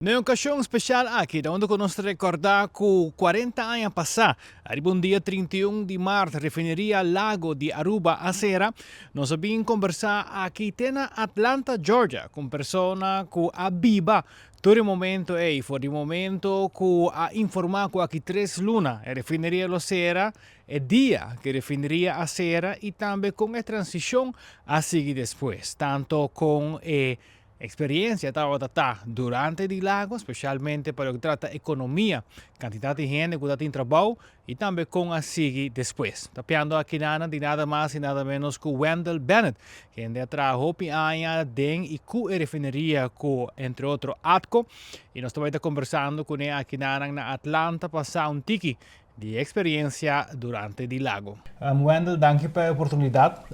Na e ocasion special aki ta unda cu nos ta recorda cu 40 aña pasa, ariba un dia 31 di maart, Refineria Lago di Aruba a cera. Nos a bin combersa aki te na Atlanta, Georgia, cu un persona cu a biba tur e momento ey, for di momento cu a informa cu aki tres luna e refineria lo cera, e dia cu e refineria a cera y tambe con e transicion a sigui despues, tanto con e Experiencia tabata ta durante di Lago, specialmente pa loke trata economia, cantidad di hende cu ta tin trabou y tambe con a sigui despues. Ta piando aki nan di nada mas y nada menos cu Wendell Bennett, kende a traha hopi aña den y cu e refineria cu entre otro ATCO y nos ta bay ta conversando cune aki nan na Atlanta pa sa un tiki di experiencia durante di Lago. Wendell, danki pa e oportunidad.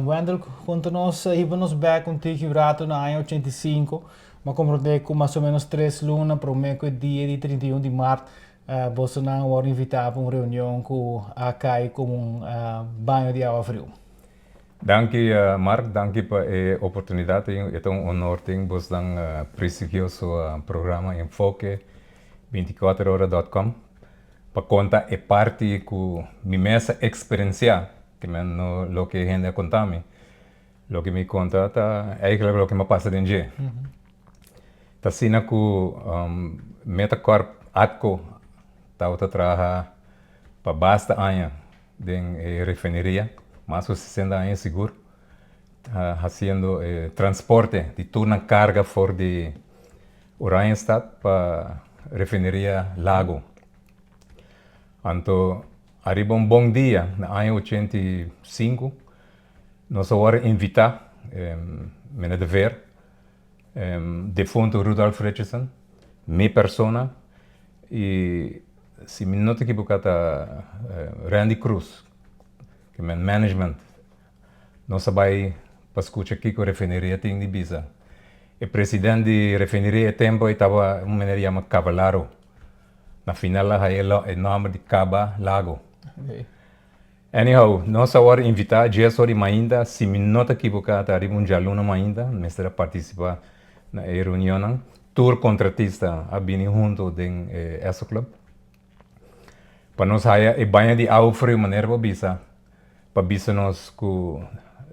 Wendell, conta nos, hiba nos bek un tiki rato na aña 85. Mi a comprende cu mas o menos 3 luna prome cu e dia di 31 di maart, boso nan a wordo invita pa un reunion cu a cay como un baño di awa friu. Danki, Mark, danki pa e oportunidad. E un honor tin boso uh, prestigioso programa Enfoke 24ora.com pa conta e parti cu mi mes a experiencia, kiermen no loke hende a conta mi. Loke mi conta ta eigenlijk loke mi a pasa den dje. Ta asina cu Metacorp ATCO tabata traha pa basta aña den e refineria, mas cu 60 aña sigur, haciendo eh, transporte di tur nan carga for di Oranjestad pa refineria Lago. Anto, ariba un bon dia, na aña 85, nos a wordo invita, meneer De Veer, defunto Rudolf Richardson, mi persona, y si mi no ta equivoca ta Randy Cruz, kiermen management. Nos a bay pa scucha kico refineria tin di bisa. E presidente di refineria e tempo tabata un meneer yama Cavallaro. Na final e nomber di Caba Lago. Anyhow, nos a wordo invita 10 or di mainta, si mi no ta equivoca, ta riba un dialuna mainta, mester a participa na e reunion. Tur contratista a bini hunto den Esso Club. Pa nos haya e baño di awa friu, manera pa bisa, pa bisa nos cu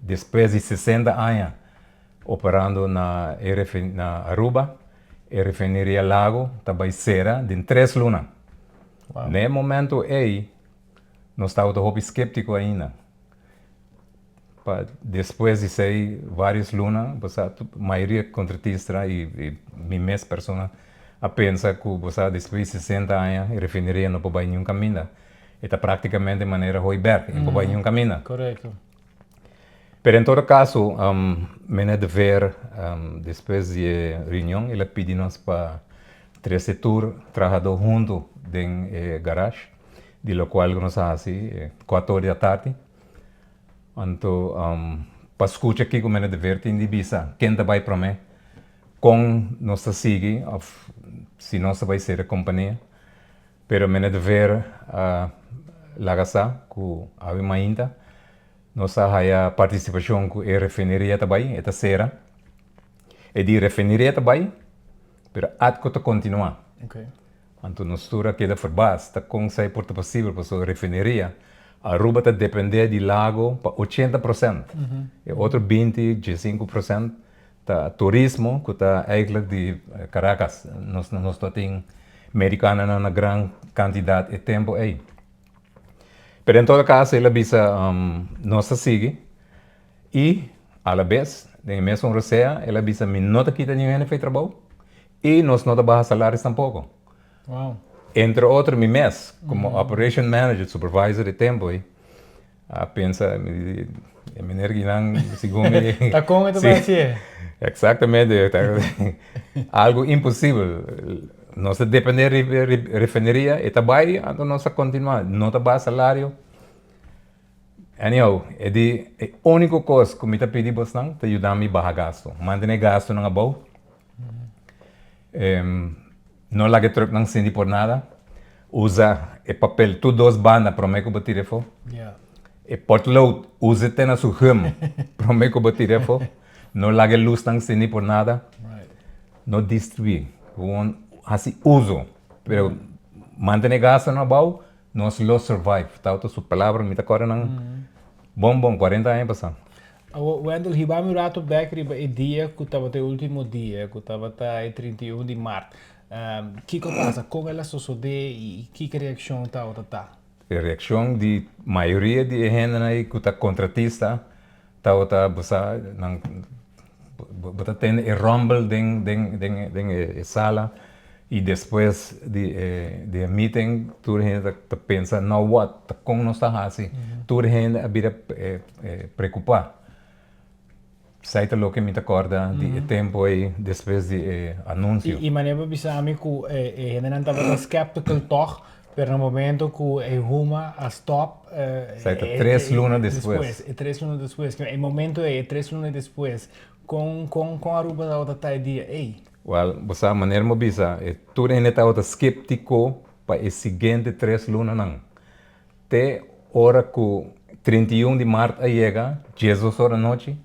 despues di 60 aña operando na Aruba, e refineria Lago ta bay cera den 3 luna. Na e momento ey, nos tabata hopi skeptico ainda. Pa despues di esey varios luna, bo mayoria contratista y mi mes persona a pensa cu bo despues di 60 aña e refineria no por bay ningun caminda. Ta practicamente manera Hooiberg, no por bay ningun caminda. Pero en todo caso, meneer De Veer, despues di e reunion, el a pidi nos pa trece tur trahado hunto den eh, garage, di locual nos a haci 4 or di atardi. Anto, pa scucha kico meneer De Veer tin di bisa, ken ta bay prome, con nos ta sigui, of si nos ta bay cera compania. Pero meneer De Veer laga sa cu awe mainta nos a haya participacion cu e refineria ta bay, e ta cera. E di refineria ta bay, pero ATCO ta continua. Anto nos tur a keda verbaas, ta con esey por ta posibel, pasobra refineria Aruba ta depende di Lago pa 80%. E otro 20, 15% ta turismo, cu ta eigenlijk di Caracas. Nos tin americano na gran cantidad e tempo ey. Pero en todo caso, el a bisa nos a sigui y a la vez, den mesun rosea, el a bisa mi no ta kita ningun hende trabou y nos no ta baha salario tampoco. Entre otro, mi mes, como operation manager, supervisor di tempo, a pensa, meneer Guinan, segun mi. Ta con e Si. Exactamente, algo imposibel. Nos ta depende di refineria, e ta bay, anto nos ta continua, no ta baha salario. Anyhow, e di, e unico cos cu mi ta pidi bosnan, ta yuda mi baha gasto. Mantene gastonan abou. No laga truck nan sindi por nada. Usa e papel tur dos banda prome cu bo tira afo. E potlood, usa te na su gum prome cu bo tira afo. No laga luz nan sindi por nada. No destrui. Gewoon hasi uso, pero mantené gastonan abou, nos lo survive. Tabata su palabra, mi ta kòrda nan bon bon, 40 aña pasá. Awor, Wendell, hiba mi un rato bek riba e dia ku tabata e último dia, ku tabata e 31 di mart. Kiko a pasa? Kon el a sosodé i kiko e reakshon tabata ta? E reakshon di mayoria di e hendenan ei ku ta kontratista tabata bo sa nan bo ta tende e rumble den den den den e sala i despues di e di e meeting tur hende ta pensa now what ta kon nos ta hasi tur hende a bira preokupá. Esei ta loke mi ta kòrda di e tempu ei despues di e anunsio. I manera bo bisa mi ku e hendenan tabata skeptical tòg, pero na momento ku e huma a stòp. Esei ta tres luna despues. E tres luna despues. E momento ei, e tres luna despues, kon kon kon Aruba tabata ta e dia ei? Wèl, bo sa, manera mi a bisa, e tur hende tabata skeptiko pa e siguiente tres lunanan. Te ora ku 31 di mart a yega, 12 or anochi,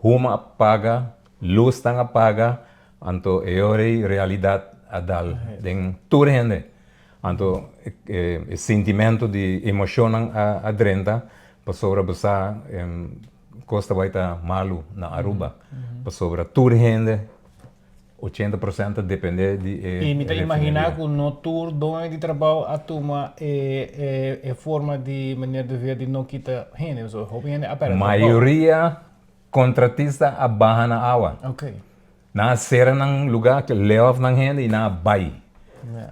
huma a paga, lusnan a paga, anto e ora ei realidat a dal den tur hende. Anto e sintimentu di emoshonnan a drenta pasobra bo sa kos ta bai ta malu na Aruba, pasobra tur hende 80% ta depende di e I mi ta imaginá ku no tur doño di trabou a tuma e e forma di meneer de Veer di no kita hende, pasobra hopi hende a pèrdè trabou. Mayoria kontratista a baha na awa. Nan a sera nan lugá, lay off nan hende i nan a bai.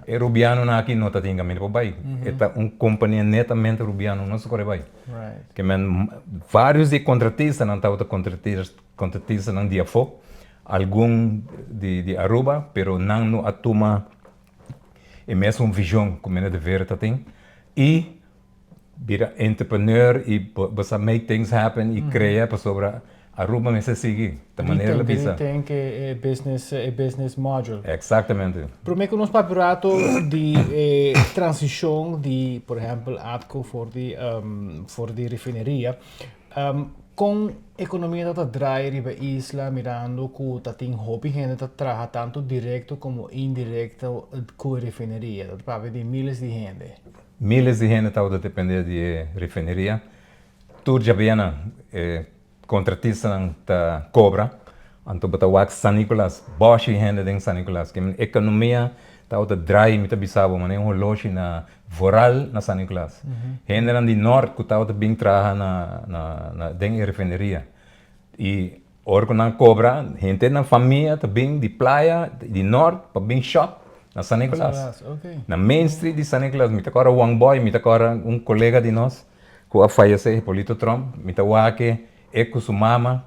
E rubianonan aki no ta tin kaminda pa bai. E ta un kompania netamente rubiano, no sa kore bai. Ke men vários di e kontratistanan tabata kontratistanan di afó. Algun di di Aruba, pero nan no a tuma e mesun vision cu Meneer de Veer ta tin y bira entrepreneur y bo sa make things happen y crea pasobra Aruba mester sigui, ta manera el a bisa. Rethink e business, e business model. Exactamente. Prome cu nos papia un rato di e transicion di por ehempel ATCO for di for di refineria. Kon ekonomia ta ta draai riba e isla mirando ku ta tin hopi hende ta traha tantu direkto komo indirekto ku e refineria? Ta papia di miles di hende. Miles di hende tabata depende di e refineria. Tur djabianan e kontratistanan ta kobra. Anto bo ta wak San Nicolas, bòshi hende den San Nicolas. Ke ekonomia tabata draai mi ta bisa bo manera un holoshi na Vooral na San Nicolas. Hendenan di nort ku tabata bin traha na na den e refineria. I ora ku nan kobra, henter nan famia ta bin di playa di nort pa bin shop na San Nicolas. Na Main Street di San Nicolas. Mi ta kòrda Wang Boy, mi ta kòrda un kolega di nos ku a fayesé, Hipolito Tromp. Mi ta wak e ku su mama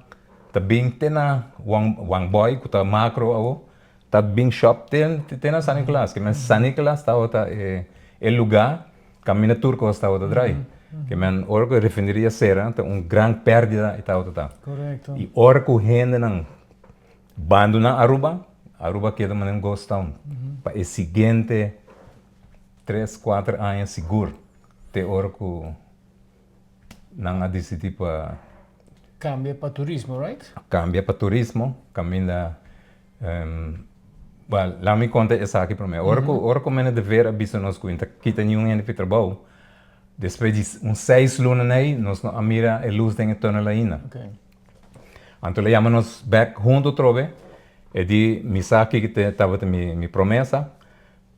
ta bin te na Wang Boy ku ta Makro awo. Ta bin shop te te na San Nicolas. Ke men San Nicolas tabata e e lugá kaminda tur kos tabata drai. Ke men ora ku e refineria sera ta un gran pèrdida e tabata ta. Korekto. I ora ku hendenan bandoná Aruba, Aruba keda manera un ghost town pa e siguiente tres kuater aña sigur te ora ku Nan a disidí pa. Kambia pa turismo, right? Kambia pa turismo, kaminda Well, laat mi konta esaki promé. Ora ku ora ku Mene de Veer a bisa nos ku e ta kita niun hende fi trabou, despues di un seis luna nei nos no a mira e lus den e tùnel ainda. Anto el a yama nos bèk huntu atrobe, e di, Mi sa kiko tabata mi promesa,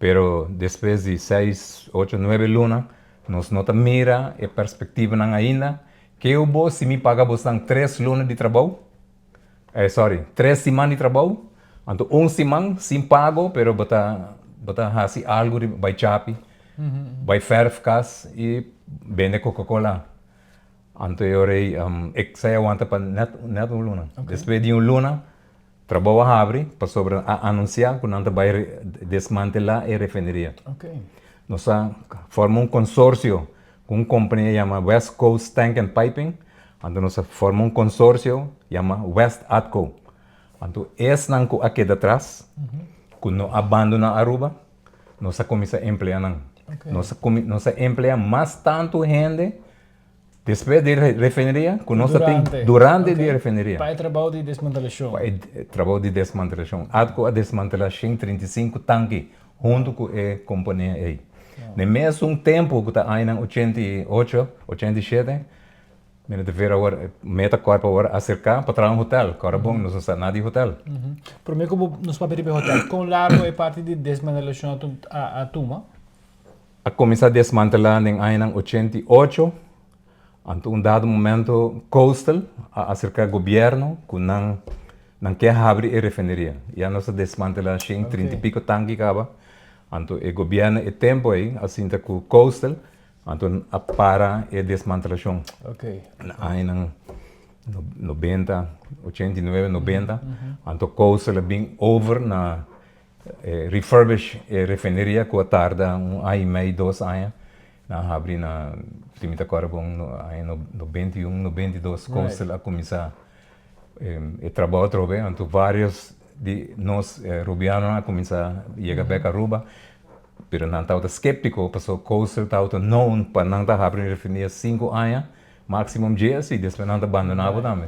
Pero despues di seis, ocho, nuebe luna, nos no ta mira e perspectivanan ainda. Keu bo si mi paga bosnan tres luna di trabou? Eh, sorry, tres siman di trabou, anto un siman sin pago, pero bo ta bo ta hasi algu riba, bai chapi, bai verf kas i bende Coca-Cola. Anto e ora ei, esei a wanta pa net net un luna. Despues di un luna, Trabou a habri pasobra a anunsiá ku nan ta bai desmantelá e refineria. Nos a forma un konsorsio ku un kompania yama West Coast Tank and Piping, anto nos a forma un konsorsio yama West Atco. Anto esnan ku a keda tras, ku no a bandoná Aruba, nos a kuminsá empleá nan. Nos a nos a empleá mas tantu hende. Despues di refineria ku nos ta tin durante di refineria. Pa e trabou di desmantelashon. Pa e trabou di desmantelashon. Atco a desmantelá 135 tanki huntu ku e kompania ei. Na e mesun tempu ku ta añanan 88, 87, mi no ta ver awor, Meta Corp awor a aserká pa traha un hotel. Kòrda bon, nos no sa nada di hotel. Promé ku bo nos papia riba e hotel, kon largu e parti di desmantelashon a tuma? A kuminsá desmantelá den añanan 88, anto un dado momento Coastal a aserká gobièrnu ku nan nan ke habri e refineria. Ya nos a desmantelá 130 i piko tanki kaba, anto e gobièrnu e tempu ei a sinta ku Coastal, anto a para e desmantelashon na añanan 90, 89, 90, anto Coastal a bin over na E refurbish e refineria ku a tarda un aña i mei, dos aña. Nan a habri na, si mi ta kòrda bon, aña 91, 92 Coastal a kuminsá e trabou atrobe. Anto vários di nos rubianonan a kuminsá yega bèk Aruba, pero nan tabata sképtiko pasobra Coastal tabata known pa nan ta habri un refineria sinku aña, máksimo dies, i despues nan ta bandoná bo tambe.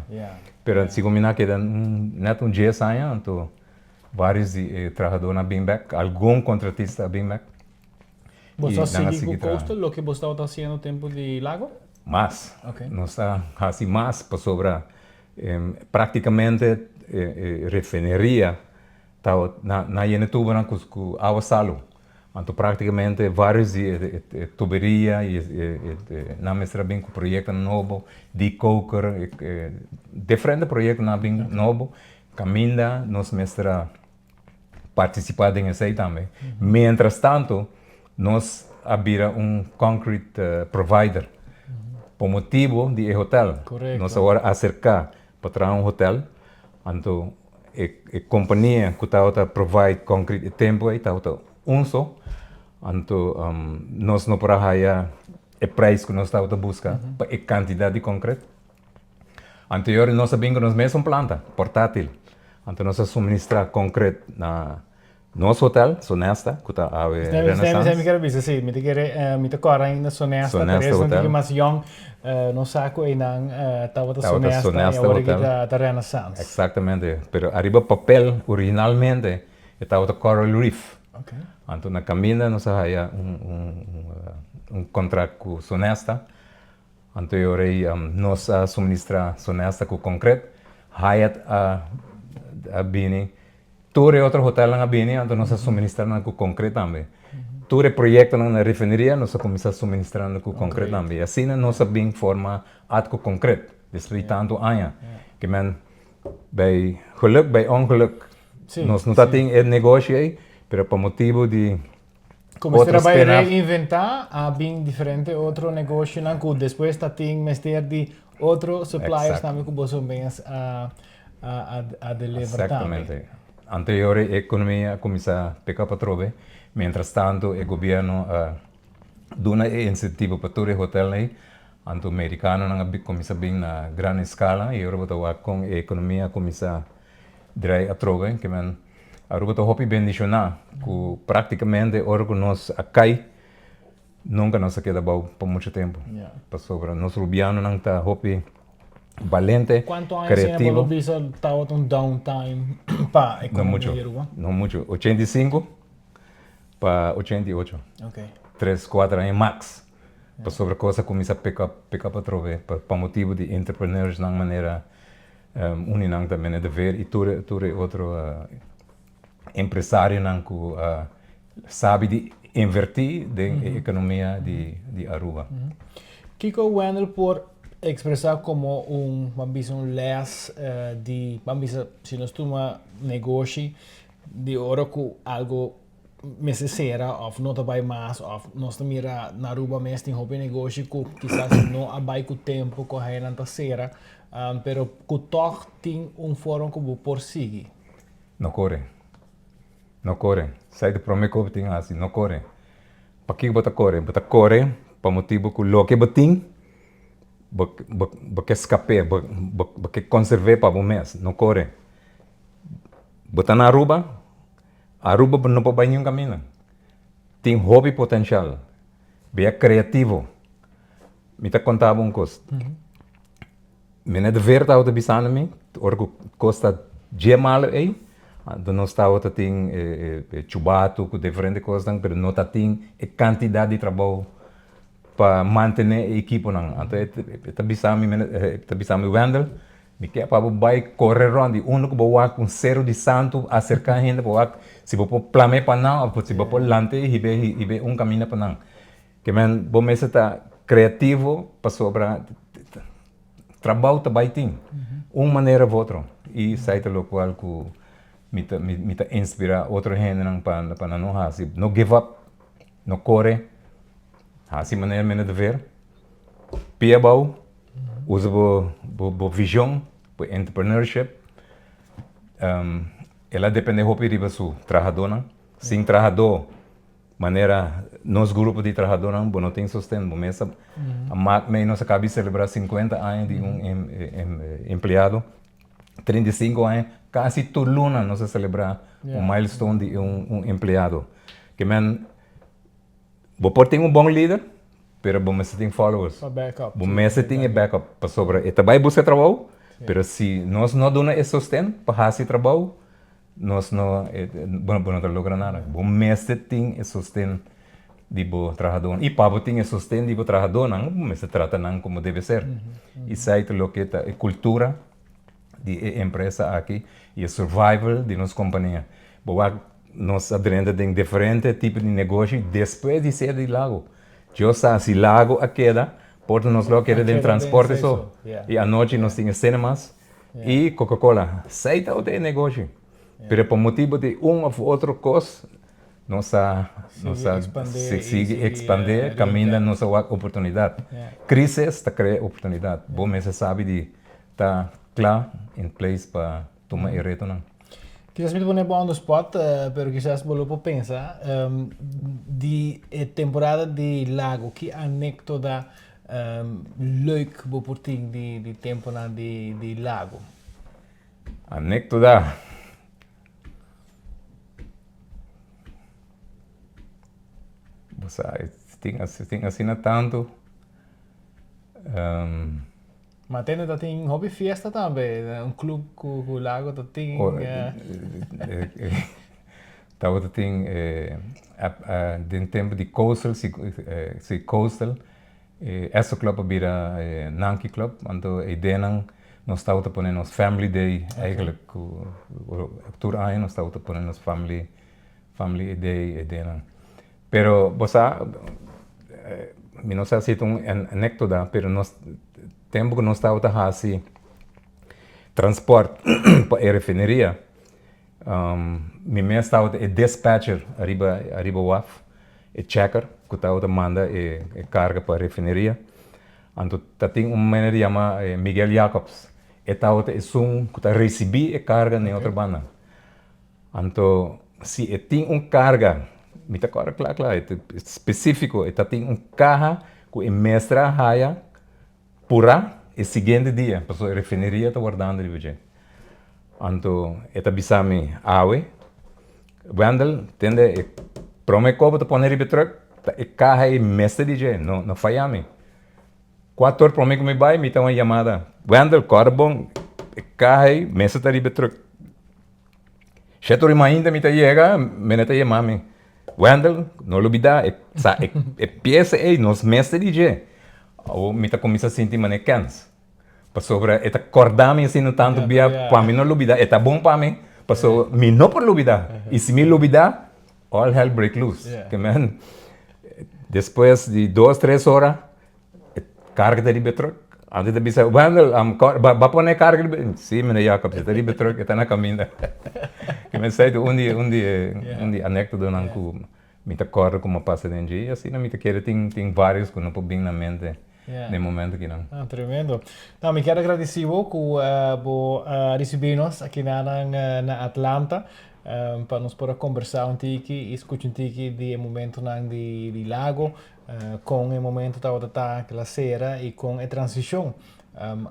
Pero segun mi nan a keda nèt un dies aña, anto Varios di e trahadónan a bin bèk, algun kontratista a bin bèk. Bo ta sigui ku Coastal loke bo tabata hasiendo tempu di Lago? Mas. Nos ta hasi mas pasobra praktikamente e refineria ta na yena tubonan ku awa salu. Anto praktikamente varios di e tuberia i nan mester a bin ku proyektonan nobo, decoker, diferente proyektonan a bin nobo. Caminda nos mester a participa den esey tambe. Mientras tanto nos a bira un concrete provider por motibo di e hotel. Nos awor a acerca pa traha un hotel, anto e compania cu tabata provide concrete e tempo ey tabata un so, anto nos no por a haya e prijs cu nos tabata busca pa e cantidad di concrete. Anterior nos a bin ku nos mesun planta portátil. Anto nos a suministrá konkret na nos hotel, Sonesta, ku ta awe Renaissance. Esei mi kere bisa, si. Mi ta kere, mi ta kòrda ainda Sonesta, pero esnan tin mas yòn no sa ku einan tabata Sonesta i awor aki ta Renaissance. Eksaktamente. Pero ariba papel originalmente e tabata Coral Reef. Anto na kaminda nos a haya un kontrakt ku Sonesta. Anto e ora ei nos a suministrá Sonesta ku konkret, Hyatt a a bini, tur e otro hotelnan a bini, anto nos a suministrá nan ku konkret tambe. Tur e proyektonan na refineria nos a kuminsá suministrá nan ku konkret tambe. I asina nos a bin forma Atco Konkret despues di tantu aña. Ke men bij geluk bij ongeluk nos no ta tin e negoshi ei, pero pa motibu di Ku mester a bai reinventá, a bin diferente otro negoshonan ku despues ta tin mester di otro suppliers tambe ku boso mes a a deliver tambe. Exactamente. Anterior e ekonomia a kuminsá pick up atrobe, mientras tanto e gobierno a duna e insentivo pa tur e hotelnan ei, anto merikanonan a kuminsá bin na gran eskala i ora bo ta wak kon e ekonomia a kuminsá Drai atrobe ke men Aruba ta hopi bendishoná ku praktikamente ora ku nos a kai nunka nos a keda abou pa muchu tempu pasobra nos rubianonan ta hopi balente, Kuantu aña asina bo lo bisa tabata un down time pa ekonomia di Aruba? No muchu, 85 pa 88, tres kuater aña max pasobra kos a kuminsá pick up pick up atrobe pa motibu di entrepreneursnan manera Uni nan ta mene dever i tur tur e otro empresarionan ku sabi di invertí den e ekonomia di di Aruba. Kiko Wendell por ekspresá komo un, ban bisa un lès di, ban bisa si nos tuma negoshi di ora ku algo mester sera of no ta bai mas of nos ta mira na Aruba mes tin hopi negoshi ku kisas no a bai ku tempo ku nan ta sera pero ku tog tin un forma ku bo por sigui. No kore. No kore. Esei ta prome ku bo tin hasi, no kore. Pakiko bo ta kore? Bo ta kore pa motibu ku loke bo tin bo bo bo ke skap'é, bo bo ke konserv'é pa bo mes. No kore. Bo ta na Aruba, Aruba no por bai niun kaminda. Tin hopi potenshal. Bea kreativo. Mi ta konta bo un kos. Meneer de Veer tabata bisando mi, ora ku kos ta dje malo ei, anto nos tabata tin e chubatu ku diferente kosnan, pero no ta tin e kantidat di trabou pa mantené e ekiponan. Anto e ta bisa mi, e ta bisa mi, Wendel, mi ke pa bo bai kore rònt di unda ku bo wak un seru di santu aserká hende pa wak si bo por plam'é pa nan òf si bo por lant'é i hib'é hib'é un kaminda pa nan. Ke men bo mester ta kreativo pasobra trabou ta bai tin un manera of otro i esei ta lokual ku mi ta mi ta inspirá otro hendenan pa pa nan no hasi no give up no kore hasi manera mene dever pia abou usa bo bo vision bo entrepreneurship el a depende hopi riba su trahadónan sin trahadó. Manera nos grupo di trahadónan bo no tin sosten, bo mes a mak mei nos a kabi selebrá sinkuenta aña di un empleado, 35 aña, kasi tur luna nos a selebrá un milestone di un empleado. Ke men bo por tin un bon lider, pero bo mester tin followers, bo mester tin e backup pasobra e ta bai buska trabou, pero si nos no duna e sosten pa hasi trabou, Nos no, bo no ta logra nada. Bo mester tin e sosten di bo trahadónan. I pa bo tin e sosten di bo trahadónan, bo mester trata nan komo debe ser. Esei ta loke ta e kultura di e empresa aki i e survival di nos kompania. Bo wak nos a drenta den diferente tipo di negoshi despues di sera di Lago. Dios sa si Lago a keda, por ta nos lo a keda den transporte so. I anochi nos tin e cinemas. I Coca Cola sei tabata e negoshi pero pa motibu di un of otro kos nos a nos a sigui expande kaminda nos a wak oportunidat. Crisis ta krea oportunidat bo mester sabi di ta kla in place pa tuma e retonan. Kisas mi ta pone bo on the spot pero kisas bo lo por pensa di e temporada di Lago ki anekdota Leuk bo por tin di di temponan di di Lago. Anekdota. Bo sa tin tin asina tantu. Ma tende ta tin hopi fiesta tambe, un club ku ku Lago ta tin. Tabata tin den tempu di Coastal, si Coastal, Esso Club a bira Nanki Club, anto e ideanan nos tabata pone nos family day eigenlijk ku tur aña nos tabata pone nos family family day e deanan. Pero bo sa mi no sa si ta un anekdota pero nos tempu ku nos tabata hasi transport pa e refineria Mi mes tabata e dispatcher ariba ariba waf, e checker ku tabata manda e e karga pa refineria. Anto ta tin un mene di yama Miguel Jacobs, e tabata esun ku ta risibí e karga na e otro banda. Anto si e tin un karga, mi ta kòrda kla kla, e ta spesífiko, e ta tin un kaha ku e mester a haya Purá e siguiente dia, pasobra e refineria ta wardando riba dje. Anto e ta bisa mi, Awe, Wendel, tende e prome kobo ta pone riba e truck ta e kaha ei mester di dje, no no faya mi. Kuater or prome ku mi bai mi ta un yamada, Wendel, kòrda bon, e kaha ei mester ta riba e truck. Shete ora mainta mi ta yega, mene ta yama mi, Wendel, no lubida, e sa e e piesa ei nos mester di dje. Awor mi ta kuminsá sinti manera kèns, pasobra e ta kòrda mi asina tantu bia pa mi no lubida, e ta bon pa mi, pasobra mi no por lubida, i si mi lubida, all hell break loose. Ke men, despues di dos, tres ora, E karga ta riba e truck. Antes ta bisa, Wendel, ba pone e karga riba. Si, meneer Jacobs, e ta riba e truck, e ta na kaminda. Ke men sei ta un di, un di e, un di anekdotanan ku mi ta kòrda ku mi a pasa den dje. I asina mi ta kere tin, tin vários ku no por bin na mente den e momento akinan. Ah, tremendo. Nou, mi kier a gradisí bo ku bo a risibí nos akinanan na Atlanta pa nos por a kombersá un tiki i skucha un tiki di e momentonan di di Lago. Kon e momento tabata ta ku el a sera i kon e transishon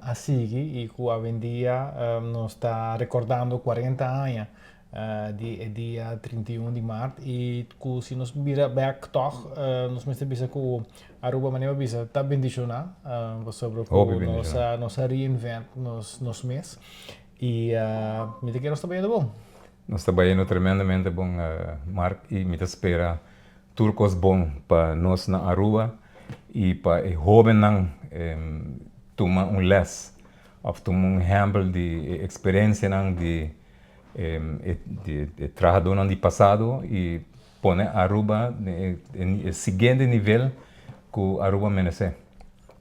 a sigui i ku awendia nos ta rekordando 40 aña. Di e dia 31 di maart y cu si nos bira bek toch nos mester bisa cu Aruba, manera bisa, ta bendiciona pasobra cu Hopi nos bendiciona. A nos a reinvent nos mes y mi ta kere nos ta bayendo bon. Nos ta bayendo tremendamente bon, Mark, y mi ta spera tur cos bon pa nos na Aruba y pa e hobennan tuma un les of tuma un ehempel di e experiencianan di e trahadónan di pasado y pone Aruba den e siguiente nivel cu Aruba merece.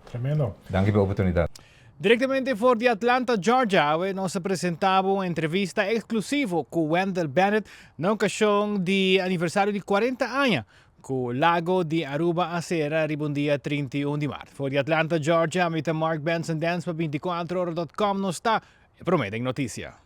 Tremendo. Danki pa e oportunidad. Directamente for di Atlanta, Georgia, awe nos a presenta bo un entrevista exclusivo cu Wendell Bennett na ocasion di aniversario di 40 aña cu Lago di Aruba a cera riba un dia 31 di maart. For di Atlanta, Georgia, mi ta Mark Benson Dance pa 24ora.com. Nos ta e prome den noticia.